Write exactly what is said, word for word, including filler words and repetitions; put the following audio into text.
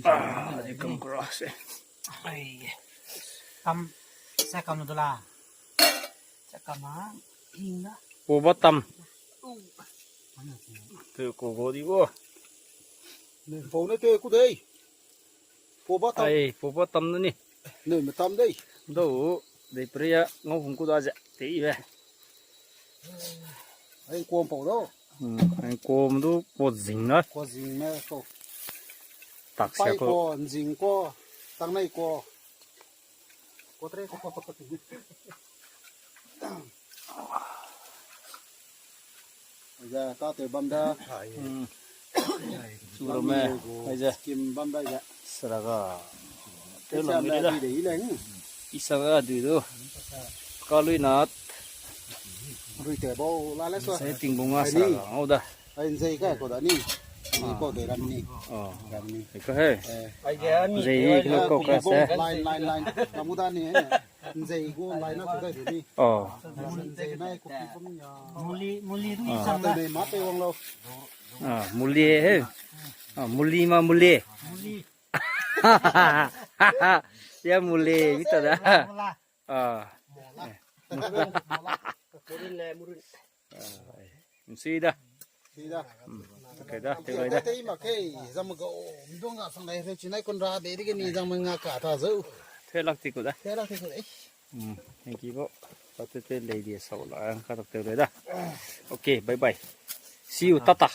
Ah, di kam kura se. Ai. Kam, sa kam du la. Sa kam a, hing da. Poba tam. Te ko go di wo. Ne, pau ne te ku dei. Poba tam. Ai, poba tam na ni. Ne, me tam dei. Do, dei pria, ngau hung ku da ze. Te i be. Ai, kuam pau do. Hmm, ai, kuam du, po zing na. Ko zing me ko. Tak sia ko. Ko, nzing ko, tangnai ko. Ko tre ko, ko, ko, ko. Aize, ta te bam da. Hmm. Su ro me, aize. Skim bam da aize. Seraga. Te sia lam me de da. Di de i leng. Isa ga du du. Ka lui nat. Rui te bau la le so. Sai ting bung a seraga. Au da. Ai, nzei kai ko da ni. Ni ko de ram ni. Oh. Ram ni. Ka he. Eh. Nzei kilo ko ka se. Line, line, line. Kamu da ni. Nzei gu line na ko da ni. Oh. Nzei na ko pi ko ni ya. Muli, muli du isang na. Te ma pe wang lo. Ah, muli he. Ah, muli ma muli. Muli. Ya muli, mi ta da. Mula. Ah. Mula. Mula. Murun le, murun. Ah, eh, msi da. Si da. Hmm. Okay da, te gai da. Te ma ke, zam ga o, mi dong ga sang dai re chinai kun ra de de ni zam nga ka ta zo. Te lak ti ku da. Te lak ti ku da. Hmm, thank you bo. Ka te te lei di sau la, ka tak te le da. Okay, bye bye. See you, tata.